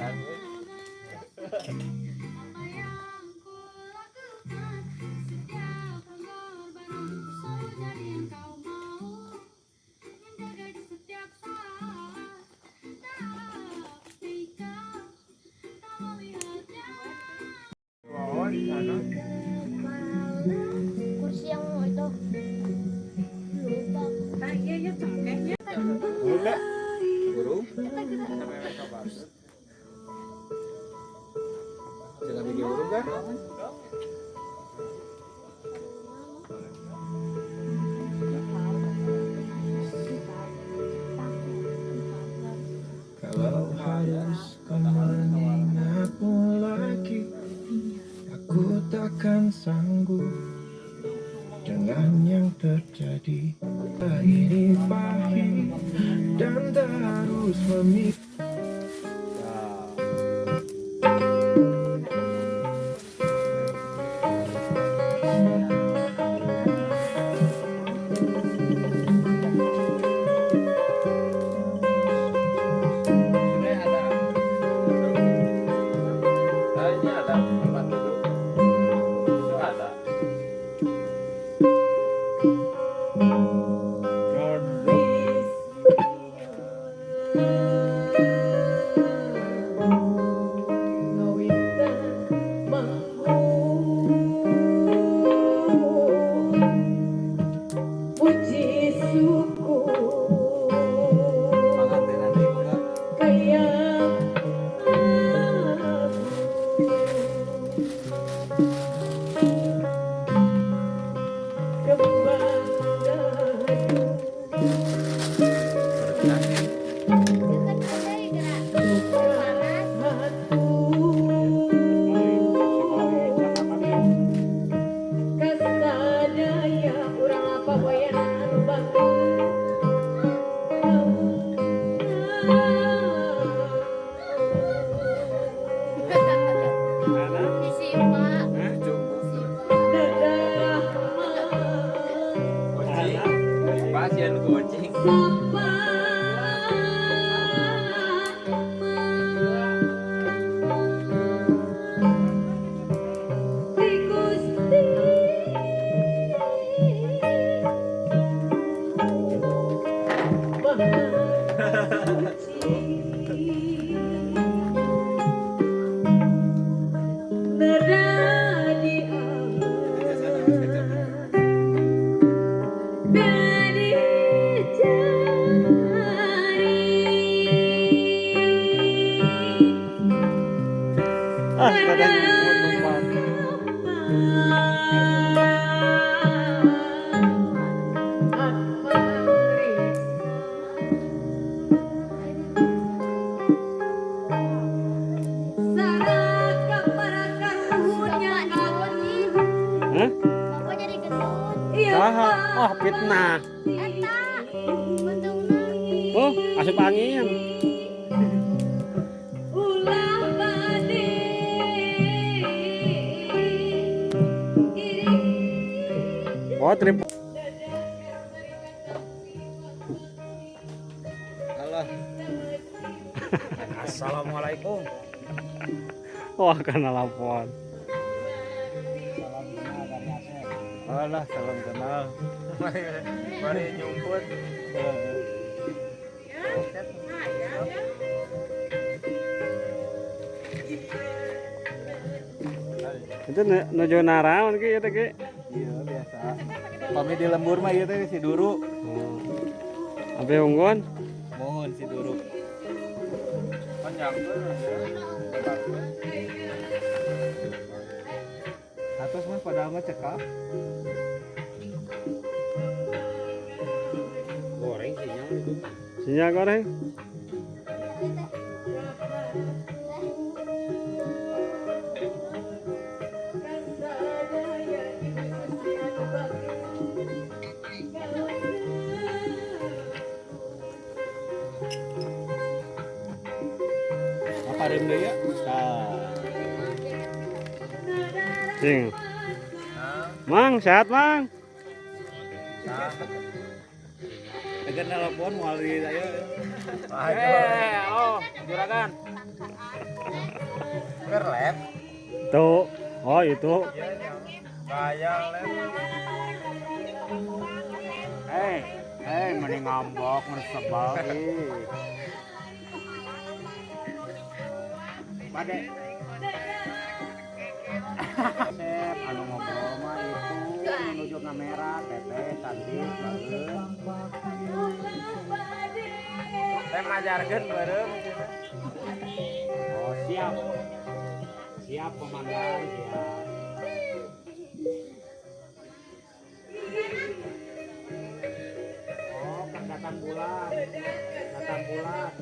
Oh, di sana. Kursi yang itu lupa. Nah, iya ya cengkehnya. Enggak. Burung. Jangan bikin burung kan? Kalau harus kau mengingatmu lagi, aku takkan sanggup dengan yang terjadi. Ini pahit dan terus memikir. Sebenarnya ada. Kayaknya ada tempat duduk. Itu ada. Puji syukur Pengantinan deui mangga. kaya Itu kan ada gerak panas. Kasadaya urang apa bayaran anu bagus. Disimak. Kucing. Pasien kucing. Ah, katanya mau lompat. Hah? Bapak jadi gendut. Saha? Oh, fitnah. Eta untungna. Oh, asup angin. Ulah bade iri. Oh, trip. Alah. Assalamualaikum. Wah, kena lapor. Salam kenal dari Asep. Alah, salam kenal. Mari, mari nyumput. Nah, ya, ya. Itu nuju naraon ki ieu teh ki? Iya biasa. Pami di lembur mah ieu teh si Duru. Oh. Abe unggun. Mohon si Duru. Panjang tuh. Atos mah padahal mah cekap. Goreng sinyal itu. Sinyal goreng. Apa rem deui ya? Tah. Cing. Mang, sehat, Mang? Tegar nelpon moal di aya. Eh, halo, juragan. Kerlep. Tuh. Oh, itu. Iya, bayang lep. Mending ngambek, mending sebel ih. Bade. Sep, anu ngobrol mah itu menuju kamera, teteh cantik banget. Teh majarkeun bareng. Oh, siap. Siap komandan, siap. Oh, datang bulan. Datang bulan.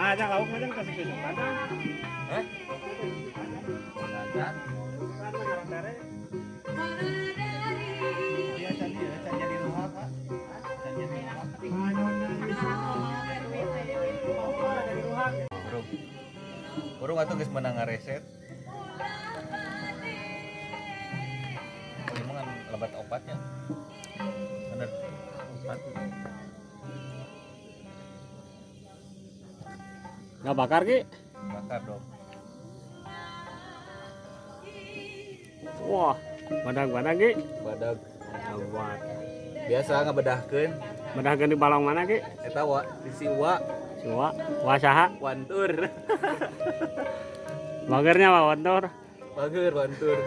Ajang lauk macam kasih kejutan. Hah? Iya, jadi rumah, Pak. Jadi rumah. Burung. Burung atuh geus meunang ngareset. Oh, emang kan lebat obatnya. Bener. Obat. Nggak bakar, Ki? Bakar dong. Wah, badag-badag, Ki. Badag. Buat. Biasa ngabedahkeun. Bedahkeun di balong mana, Ki? Eta wa di si Wa. Si Wa. Wa saha? Wantur. Bagernya Wa Wantur. Bager Wantur.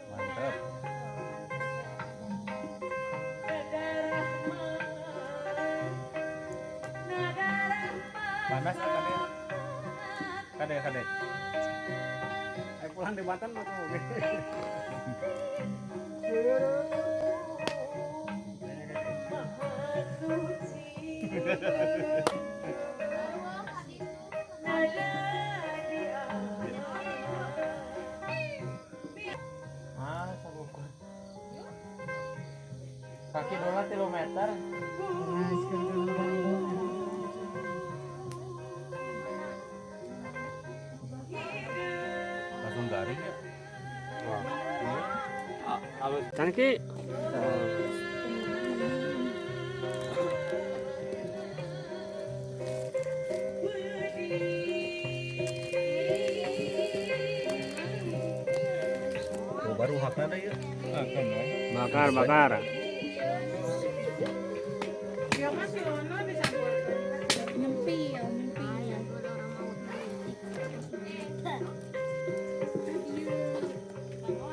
Mantap. Panas kade. Kade kade. Ayo pulang di Banten mah tuh. Kaki dolar 3 meter. Langsung garing ya. Wah. Kan Ki. Oh, baru hakna da ieu. Bakar, bakar.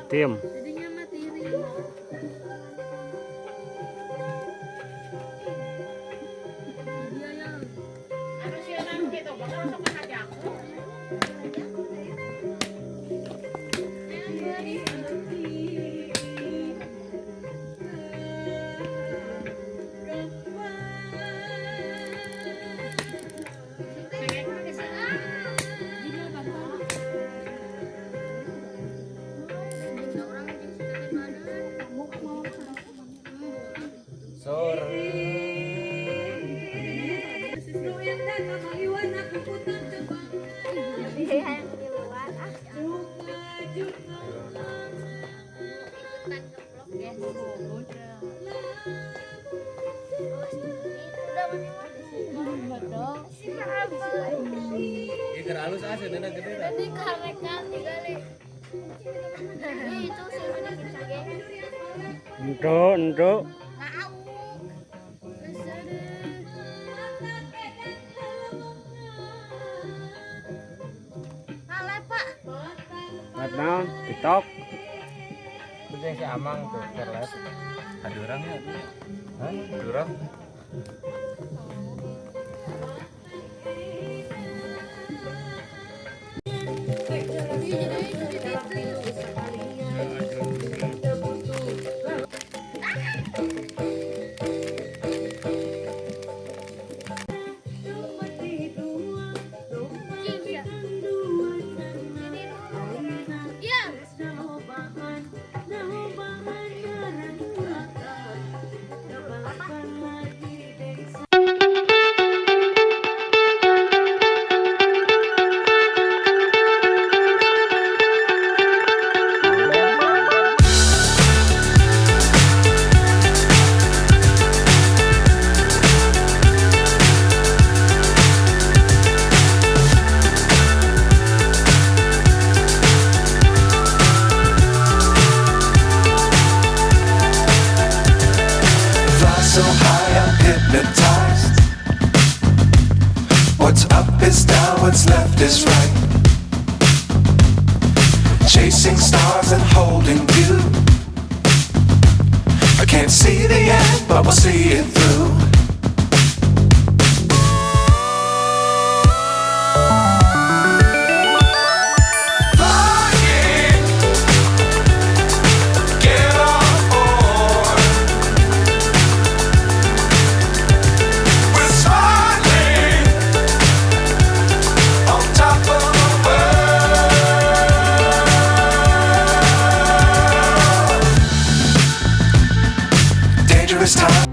Tim. Ikutan nge-vlog guys. Awas tuh, itu udah mana dong. Ieu keur alus ah seuneu gede dah. Tadi karekan digali. Ih, itu sih udah kita ge. Endo, endo. Lauk. Alah, Pak. Live naon? TikTok. Itu yang si Amang tuh, keur live. Ada orang ya? Hah? Ada orang. Iya. Fly so high, I'm hypnotized. What's up is down, what's left is right. Chasing stars and holding you. I can't see the end, but we'll see it through. Flying, get on board. We're smiling on top of the world. Dangerous time.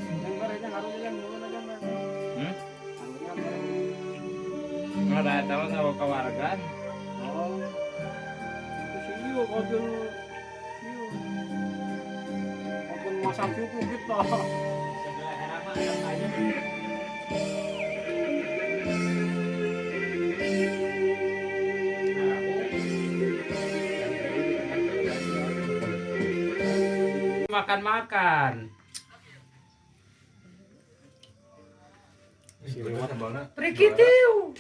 Yang barenya harunya yang muluna jang. Hmm? Harunya bareng. Nggak tahu sama keluarga. Oh. Itu si iyo kodun iyo. Kodun masak situ kita. Makan-makan. Si lewat Prikitiu.